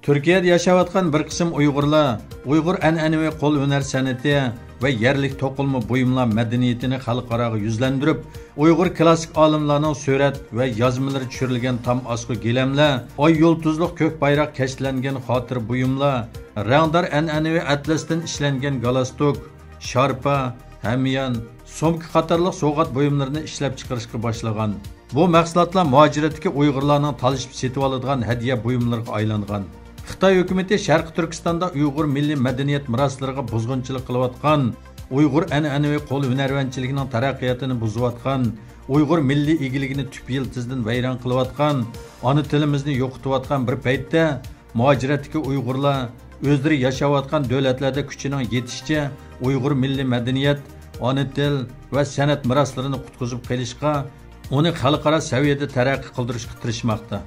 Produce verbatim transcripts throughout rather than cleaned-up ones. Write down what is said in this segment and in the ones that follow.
تۈركىيەدە ياشاۋاتقان بىر قىسىم ئۇيغۇرلار ئۇيغۇر ئەنئەنىۋى قول ھۈنەر سەنئىتى ۋە يەرلىك توقۇلما بۇيۇملار مەدەنىيىتىنى خەلقئاراغا يۈزلەندۈرۈپ، ئۇيغۇر كلاسسىك ئالىملارنىڭ سۈرەت ۋە يازمىلىرى چۈشۈرۈلگەن تام ئاسقۇ گىلەملەر، ئاي يۇلتۇزلۇق كۆك بايراق كەشتلەنگەن خاتىرە بۇيۇملار، رەڭدار ئەنئەنىۋى ئەتلەستىن ئىشلەنگەن گالستۇك، شارپا، ھەميان، سومكا قاتارلىق سوۋغات بۇيۇملىرىنى ئىشلەپچىقىرىشقا باشلىغان. بۇ مەھسۇلاتلار مۇھاجىرەتتىكى ئۇيغۇرلارنىڭ تالىشىپ سېتىۋالىدىغان ھەدىيە بۇيۇملىرىغا ئايلانغان. خىتاي ھۆكۈمىتى شەرقىي تۈركىستاندا ئۇيغۇر مىللىي مەدەنىيەت مىراسلىرىغا بۇزغۇنچىلىق قىلىۋاتقان، ئۇيغۇر ئەنئەنىۋى قول ھۈنەرۋەنچىلىكىنىڭ تەرەققىياتىنى بۇزۇۋاتقان، ئۇيغۇر مىللىي ئىگىلىكىنى تۈپ يىلتىزىدىن ۋەيران قىلىۋاتقان، ئانا تىلىمىزنى يوقىتىۋاتقان بىر پەيتتە، مۇھاجىرەتتىكى ئۇيغۇرلار ئۆزلىرى ياشاۋاتقان دۆلەتلەردە كۈچىنىڭ يېتىشىچە ئۇيغۇر مىللىي مەدەنىيەت، ئانا تىل ۋە سەنئەت مىراسلىرىنى قۇتقۇزۇپ قېلىشقا، ئۇنى خەلقئارا سەۋىيەدە تەرەققىي قىلدۇرۇشقا تىرىشماقتا.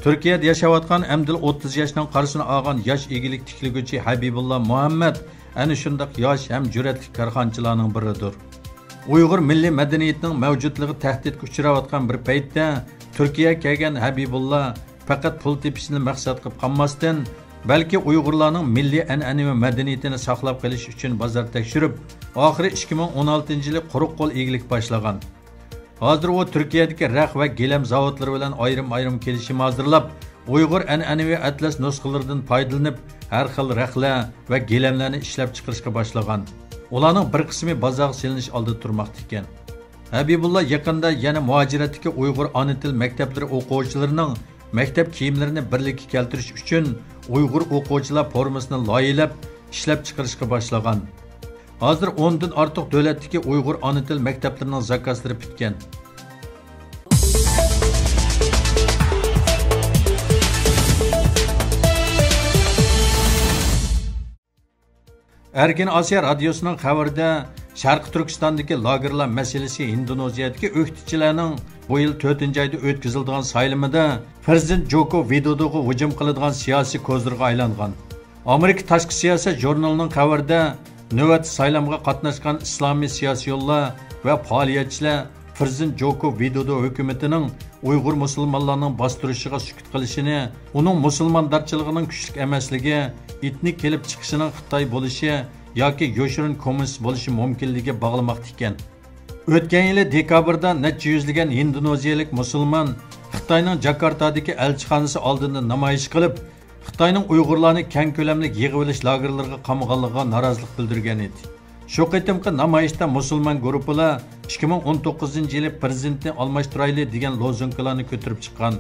تۈركىيەدە ياشاۋاتقان ئەمدىلا ئوتتۇز ياشنىڭ قارىسىنى ئالغان ياش ئىگىلىك تىكلىگۈچى ھەبىبۇللا مۇھەممەد ئەنە شۇنداق ياش ھەم جۈرئەتلىك كارخانىچىلارنىڭ بىرىدۇر. ئۇيغۇر مىللىي مەدەنىيىتىنىڭ مەۋجۇتلۇقى تەھدىتكە ئۇچراۋاتقان بىر پەيتتە، تۈركىيەگە كەلگەن ھەبىبۇللا پەقەت پۇل تېپىشنى مەقسەت قىلىپ قالماستىن، بەلكى ئۇيغۇرلارنىڭ مىللىي ئەنئەنىۋى مەدەنىيىتىنى ساقلاپ قېلىش ئۈچۈن بازار تەكشۈرۈپ، ئاخىرى ئىككى مىڭ ئون ئالتىنچى يىلى قۇرۇق قول ئىگىلىك باشلىغان. ھازىر ئۇ تۈركىيەدىكى رەخ ۋە گىلەم زاۋۇتلىرى بىلەن ئايرىم-ئايرىم كېلىشىم ھازىرلاپ، ئۇيغۇر ئەنئەنىۋى ئەتلەس نۇسخىلىرىدىن پايدىلىنىپ، ھەر خىل رەخلەر ۋە گىلەملەرنى ئىشلەپچىقىرىشقا باشلىغان. ئۇلارنىڭ بىر قىسمى بازارغا سېلىنىش ئالدىدا تۇرماقتا ئىكەن. ھەبىبۇللا يېقىندا يەنە مۇھاجىرەتتىكى ئۇيغۇر ئانا تىل مەكتەپلىرى ئوقۇغۇچىلىرىنىڭ مەكتەپ كىيىملىرىنى بىرلىككە كەلتۈرۈش ئۈچۈن ئۇيغۇر ئوقۇغۇچىلار فورمىسىنى لايىھەلەپ ئىشلەپچىقىرىشقا باشلىغان. ھازىر ئوندىن ئارتۇق دۆلەتتىكى ئۇيغۇر ئانا تىل مەكتەپلىرىنىڭ زاكازلىرى پۈتكەن. ئەركىن ئاسىيا رادىيوسىنىڭ خەۋىرىدە، شەرقىي تۈركىستاندىكى لاگېرلار مەسىلىسى ھىندونېزىيەدىكى ئۆكتىچىلەرنىڭ بۇ يىل تۆتىنچى ئايدا ئۆتكۈزۈلىدىغان سايلىمىدا پىرېزىدېنت جوكو ۋىدودوغا ھۇجۇم قىلىدىغان سىياسىي كوزىرغا ئايلانغان. ئامېرىكا تاشقى سىياسەت ژۇرنىلىنىڭ خەۋىرىدە، نۆۋەتتە سايلامغا قاتناشقان ئىسلامىي سىياسىيونلار ۋە پائالىيەتچىلەر پىرېزىدېنت جوكو ۋىدودو ھۆكۈمىتىنىڭ ئۇيغۇر مۇسۇلمانلارنىڭ باستۇرۇشىغا سۈكۈت قىلىشىنى، ئۇنىڭ مۇسۇلماندارچىلىقىنىڭ كۈچلۈك ئەمەسلىكى، ئېتنىك كېلىپ چىقىشىنىڭ خىتاي بولۇشى ياكى يوشۇرۇن كوممۇنىست بولۇشى مۇمكىنلىكىگە باغلىماقتا ئىكەن. ئۆتكەن يىلى دېكابىردا نەچچە يۈزلىگەن ھىندونېزىيەلىك مۇسۇلمان خىتاينىڭ جاكارتادىكى ئەلچىخانىسى ئالدىدا نامايىش قىلىپ، خىتاينىڭ ئۇيغۇرلارنى كەڭ كۆلەملىك يىغىۋېلىش لاگېرلىرىغا قامىغانلىقىغا نارازىلىق بىلدۈرگەن ئىدى. شۇ قېتىمقى نامايىشتا مۇسۇلمان گۇرۇپپىلار ئىككى مىڭ ئون توققۇزىنچى يىلى پىرېزىدېنتنى ئالماشتۇرايلى دېگەن لوزۇنكىلارنى كۆتۈرۈپ چىققان.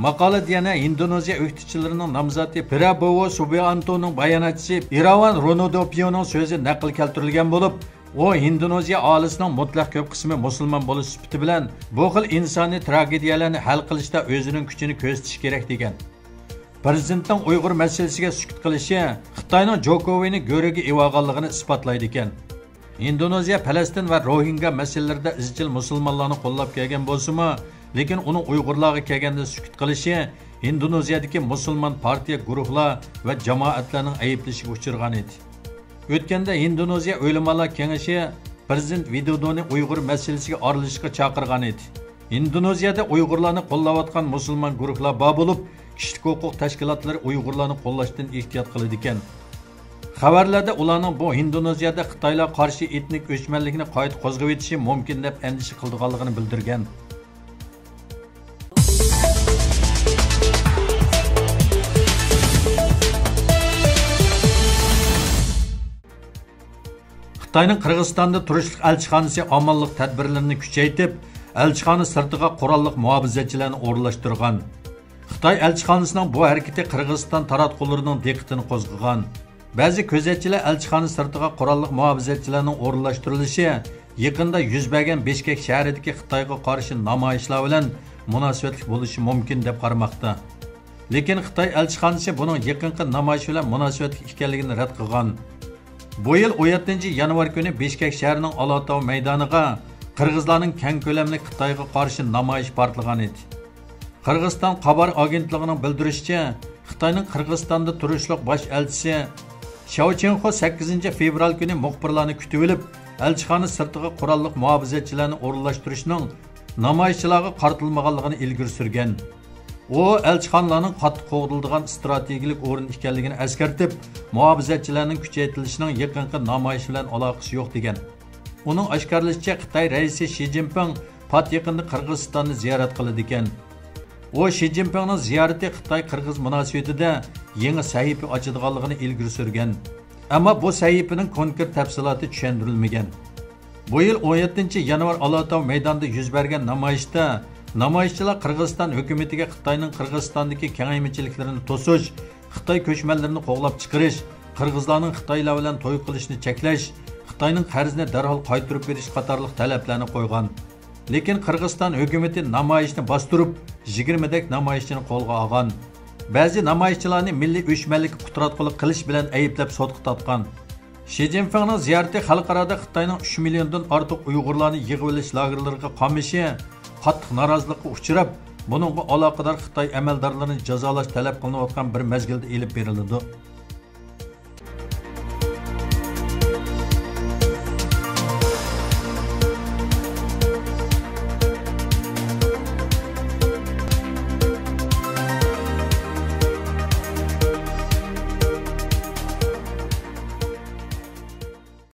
ماقالىدە يەنە ھىندونېزىيە ئۆكتىچىلىرىنىڭ نامزاتى پرابوۋو سۇبىئانتونىڭ باياناتچىسى ئىراۋان رونودوپيونىڭ سۆزى نەقىل كەلتۈرۈلگەن بولۇپ، ئۇ ھىندونېزىيە ئاھالىسىنىڭ مۇتلەق كۆپ قىسمى مۇسۇلمان بولۇش سۈپىتى بىلەن بۇ خىل ئىنسانىي تراگېدىيەلەرنى ھەل قىلىشتا ئۆزىنىڭ كۈچىنى كۆرسىتىشى كېرەك دېگەن. پىرېزىدېنتنىڭ ئۇيغۇر مەسىلىسىگە سۈكۈت قىلىشى خىتاينىڭ جوكوۋىنى گۆرۈگە ئېۋالغانلىقىنى ئىسپاتلايدىكەن. ھىندونېزىيە پەلەستىن ۋە روھىنگا مەسىلىلىرىدە ئىزچىل مۇسۇلمانلارنى قوللاپ كەلگەن بولسىمۇ، لېكىن ئۇنىڭ ئۇيغۇرلارغا كەلگەندە سۈكۈت قىلىشى ھىندونېزىيەدىكى مۇسۇلمان پارتىيە، گۇرۇھلار ۋە جامائەتلەرنىڭ ئەيىبلىشىگە ئۇچرىغان ئىدى. ئۆتكەندە ھىندونېزىيە ئۆلىمالار كېڭىشى پىرېزىدېنت ۋىدودونى ئۇيغۇر مەسىلىسىگە ئارىلىشىشقا چاقىرغان ئىدى. ھىندونېزىيەدە ئۇيغۇرلارنى قوللاۋاتقان مۇسۇلمان گۇرۇھلار بار بولۇپ، كىشىلىك ھوقۇق تەشكىلاتلىرى ئۇيغۇرلارنى قوللاشتىن ئېھتىيات قىلىدىكەن. خەۋەرلەردە ئۇلارنىڭ بۇ ھىندونېزىيەدە خىتايلارغا قارشى ئېتنىك ئۆچمەنلىكنى قايتا قوزغىۋېتىشى مۇمكىن دەپ ئەندىشە قىلىدىغانلىقىنى بىلدۈرگەن. خىتاينىڭ قىرغىزىستاندا تۇرۇشلۇق ئەلچىخانىسى ئامانلىق تەدبىرلىرىنى كۈچەيتىپ، ئەلچىخانا سىرتىغا قوراللىق مۇھاپىزەتچىلەرنى ئورۇنلاشتۇرغان. خىتاي ئەلچىخانىسىنىڭ بۇ ھەرىكىتى قىرغىزىستان تاراتقۇلىرىنىڭ دىققىتىنى قوزغىغان. بەزى كۆزەتچىلەر ئەلچىخانا سىرتىغا قوراللىق مۇھاپىزەتچىلەرنىڭ ئورۇنلاشتۇرۇلۇشى يېقىندا يۈز بەرگەن بىشكەك شەھىرىدىكى خىتايغا قارشى نامايىشلار بىلەن مۇناسىۋەتلىك بولۇشى مۇمكىن دەپ قارىماقتا. لېكىن خىتاي ئەلچىخانىسى بۇنىڭ يېقىنقى نامايىش بىلەن مۇناسىۋەتلىك ئىكەنلىكىنى رەت قىلغان. بۇ يىل ئون يەتتىنچى يانۋار كۈنى بىشكەك شەھىرىنىڭ ئالاتاۋ مەيدانىغا قىرغىزلارنىڭ كەڭ كۆلەملىك خىتايغا قارشى نامايىش پارتلىغان ئىدى. قىرغىزىستان خابار ئاگېنتلىقىنىڭ بىلدۈرۈشىچە، خىتاينىڭ قىرغىزىستاندا تۇرۇشلۇق باش ئەلچىسى شياۋ چىڭخۇ سەككىزىنچى فېۋرال كۈنى مۇخبىرلارنى كۈتۈۋېلىپ، ئەلچىخانا سىرتىغا قوراللىق مۇھاپىزەتچىلەرنى ئورۇنلاشتۇرۇشنىڭ نامايىشچىلارغا قارىتىلمىغانلىقىنى ئىلگىرى سۈرگەن. ئۇ ئەلچىخانىلارنىڭ قاتتىق قوغدىلىدىغان ئىستراتېگىيەلىك ئورۇن ئىكەنلىكىنى ئەسكەرتىپ، مۇھاپىزەتچىلەرنىڭ كۈچەيتىلىشىنىڭ يېقىنقى نامايىش بىلەن ئالاقىسى يوق دېگەن. ئۇنىڭ ئاشكارىلىشىچە، خىتاي رەئىسى شى جىنپىڭ پات يېقىندا قىرغىزىستاننى زىيارەت قىلىدىكەن. ئۇ شى جىنپىڭنىڭ زىيارىتى خىتاي-قىرغىز مۇناسىۋىتىدە يېڭى سەھىپە ئاچىدىغانلىقىنى ئىلگىرى سۈرگەن. ئەمما بۇ سەھىپىنىڭ كونكرېت تەپسىلاتى چۈشەندۈرۈلمىگەن. بۇ يىل ئون يەتتىنچى يانۋار ئالاتاۋ مەيدانىدا يۈز بەرگەن نامايىشتا نامايىشچىلار قىرغىزىستان ھۆكۈمىتىگە خىتاينىڭ قىرغىزىستاندىكى كېڭەيمىچىلىكلىرىنى توسۇش، خىتاي كۆچمەنلىرىنى قوغلاپ چىقىرىش، قىرغىزلارنىڭ خىتايلار بىلەن توي قىلىشىنى چەكلەش، خىتاينىڭ قەرزىنى دەرھال قايتۇرۇپ بېرىش قاتارلىق تەلەپلەرنى قويغان. لېكىن قىرغىزىستان ھۆكۈمىتى نامايىشنى باستۇرۇپ، يىگىرمىدەك نامايىشچىنى قولغا ئالغان. بەزى نامايىشچىلارنى مىللىي ئۆچمەنلىككە قۇتراتقۇلۇق قىلىش بىلەن ئەيىبلەپ سوتقا تارتقان. شى جىنپىڭنىڭ زىيارىتى خەلقئارادا خىتاينىڭ ئۈچ مىليوندىن ئارتۇق ئۇيغۇرلارنى يىغىۋېلىش لاگېرلىرىغا قامىشى قاتتىق نارازىلىققا ئۇچراپ، بۇنىڭغا ئالاقىدار خىتاي ئەمەلدارلىرىنى جازالاش تەلەپ قىلىنىۋاتقان بىر مەزگىلدە ئېلىپ بېرىلىدۇ.